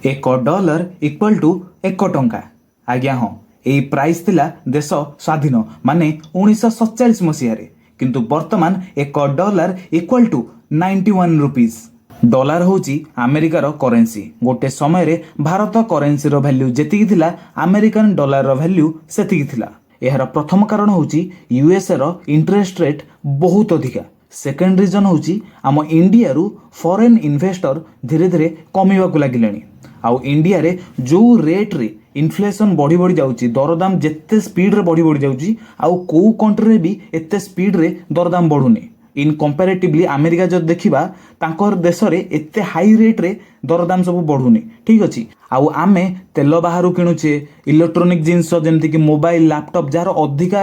1 dollar equal to 1 ଟଙ୍କା। ଆଜ୍ଞା ହଁ, ଏଇ ପ୍ରାଇସ୍ ଥିଲା ଦେଶ ସ୍ୱାଧୀନ ମାନେ 1947 ମସିହାରେ। କିନ୍ତୁ ବର୍ତ୍ତମାନ 1 dollar equal to 91 rupees. Dollar ହେଉଛି ଆମେରିକାର କରେନ୍ସି। ଗୋଟେ ସମୟରେ ଭାରତ କରେନ୍ସିର ଭ୍ୟାଲ୍ୟୁ ଯେତିକି ଥିଲା, ଆମେରିକାନ ଡଲାରର ଭ୍ୟାଲ୍ୟୁ ସେତିକି ଥିଲା। ଏହାର ପ୍ରଥମ କାରଣ ହେଉଛି ୟୁଏସ୍ଏର ଇଣ୍ଟରେଷ୍ଟ ରେଟ୍ ବହୁତ ଅଧିକା। ସେକେଣ୍ଡ ରିଜନ୍ ହେଉଛି ଆମ ଇଣ୍ଡିଆରୁ ଫରେନ୍ ଇନଭେଷ୍ଟର ଧୀରେ ଧୀରେ କମିବାକୁ ଲାଗିଲେଣି। ଆଉ ଇଣ୍ଡିଆରେ ଯେଉଁ ରେଟ୍ରେ ଇନଫ୍ଲେସନ୍ ବଢ଼ି ବଢ଼ି ଯାଉଛି, ଦରଦାମ ଯେତେ ସ୍ପିଡ଼ରେ ବଢ଼ି ବଢ଼ି ଯାଉଛି, ଆଉ କେଉଁ କଣ୍ଟ୍ରିରେ ବି ଏତେ ସ୍ପିଡ଼ରେ ଦରଦାମ ବଢ଼ୁନି। ଇନ୍ କମ୍ପାରେଟିଭଲି ଆମେରିକା ଯଦି ଦେଖିବା, ତାଙ୍କର ଦେଶରେ ଏତେ ହାଇ ରେଟ୍ରେ ଦରଦାମ ସବୁ ବଢ଼ୁନି। ଠିକ୍ ଅଛି। ଆଉ ଆମେ ତେଲ ବାହାରୁ କିଣୁଛେ, ଇଲେକ୍ଟ୍ରୋନିକ୍ ଜିନିଷ ଯେମିତିକି ମୋବାଇଲ, ଲାପଟପ୍, ଯାହାର ଅଧିକା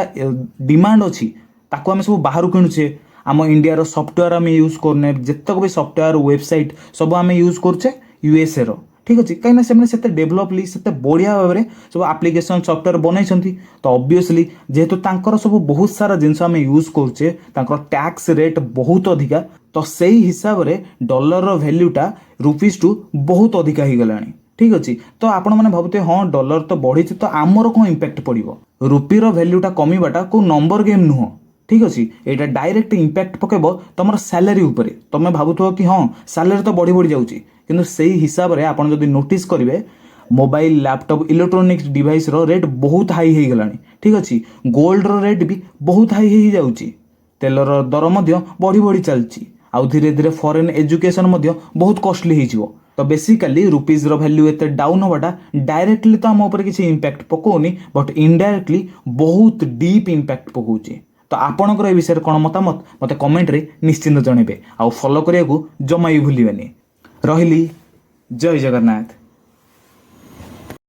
ଡିମାଣ୍ଡ ଅଛି, ତାକୁ ଆମେ ସବୁ ବାହାରୁ କିଣୁଛେ। ଆମ ଇଣ୍ଡିଆର ସଫ୍ଟୱେୟାର ଆମେ ୟୁଜ୍ କରୁନେ। ଯେତେକ ବି ସଫ୍ଟୱେୟାର, ୱେବସାଇଟ୍ ସବୁ ଆମେ ୟୁଜ୍ କରୁଛେ ୟୁଏସ୍ଏର। ଠିକ୍ ଅଛି। କାହିଁକିନା ସେମାନେ ସେତେ ଡେଭଲପଲି, ସେତେ ବଢ଼ିଆ ଭାବରେ ସବୁ ଆପ୍ଲିକେସନ୍, ସଫ୍ଟୱେୟାର ବନେଇଛନ୍ତି। ତ ଅବଭିୟସଲି ଯେହେତୁ ତାଙ୍କର ସବୁ ବହୁତ ସାରା ଜିନିଷ ଆମେ ୟୁଜ୍ କରୁଛେ, ତାଙ୍କର ଟ୍ୟାକ୍ସ ରେଟ୍ ବହୁତ ଅଧିକା। ତ ସେଇ ହିସାବରେ ଡଲାରର ଭ୍ୟାଲ୍ୟୁଟା ରୁପିଜ୍ ଟୁ ବହୁତ ଅଧିକା ହେଇଗଲାଣି। ଠିକ୍ ଅଛି। ତ ଆପଣମାନେ ଭାବୁଥିବେ, ହଁ, ଡଲାର ତ ବଢ଼ିଛି, ତ ଆମର କ'ଣ ଇମ୍ପାକ୍ଟ ପଡ଼ିବ? ରୁପିର ଭ୍ୟାଲ୍ୟୁଟା କମିବାଟା କେଉଁ ନମ୍ବର ଗେମ୍ ନୁହଁ। ଠିକ୍ ଅଛି। ଏଇଟା ଡାଇରେକ୍ଟ ଇମ୍ପାକ୍ଟ ପକାଇବ ତମର ସାଲାରୀ ଉପରେ। ତମେ ଭାବୁଥିବ କି ହଁ, ସାଲାରୀ ତ ବଢ଼ି ବଢ଼ି ଯାଉଛି, କିନ୍ତୁ ସେଇ ହିସାବରେ ଆପଣ ଯଦି ନୋଟିସ୍ କରିବେ, ମୋବାଇଲ, ଲାପଟପ୍, ଇଲେକ୍ଟ୍ରୋନିକ୍ସ ଡିଭାଇସ୍ର ରେଟ୍ ବହୁତ ହାଇ ହେଇଗଲାଣି। ଠିକ୍ ଅଛି। ଗୋଲ୍ଡର ରେଟ୍ ବି ବହୁତ ହାଇ ହେଇଯାଉଛି। ତେଲର ଦର ମଧ୍ୟ ବଢ଼ି ବଢ଼ି ଚାଲିଛି। ଆଉ ଧୀରେ ଧୀରେ ଫରେନ୍ ଏଜୁକେସନ୍ ମଧ୍ୟ ବହୁତ କଷ୍ଟଲି ହେଇଯିବ। ତ ବେସିକାଲି ରୁପିଜ୍ର ଭ୍ୟାଲ୍ୟୁ ଏତେ ଡାଉନ୍ ହେବାଟା ଡାଇରେକ୍ଟଲି ତ ଆମ ଉପରେ କିଛି ଇମ୍ପାକ୍ଟ ପକାଉନି, ବଟ୍ ଇନଡାଇରେକ୍ଟଲି ବହୁତ ଡିପ୍ ଇମ୍ପାକ୍ଟ ପକାଉଛି। ତ ଆପଣଙ୍କର ଏ ବିଷୟରେ କ'ଣ ମତାମତ, ମୋତେ କମେଣ୍ଟରେ ନିଶ୍ଚିନ୍ତ ଜଣାଇବେ। ଆଉ ଫଲୋ କରିବାକୁ ଜମା ବି ଭୁଲିବେନି। ରହିଲି, ଜୟ ଜଗନ୍ନାଥ।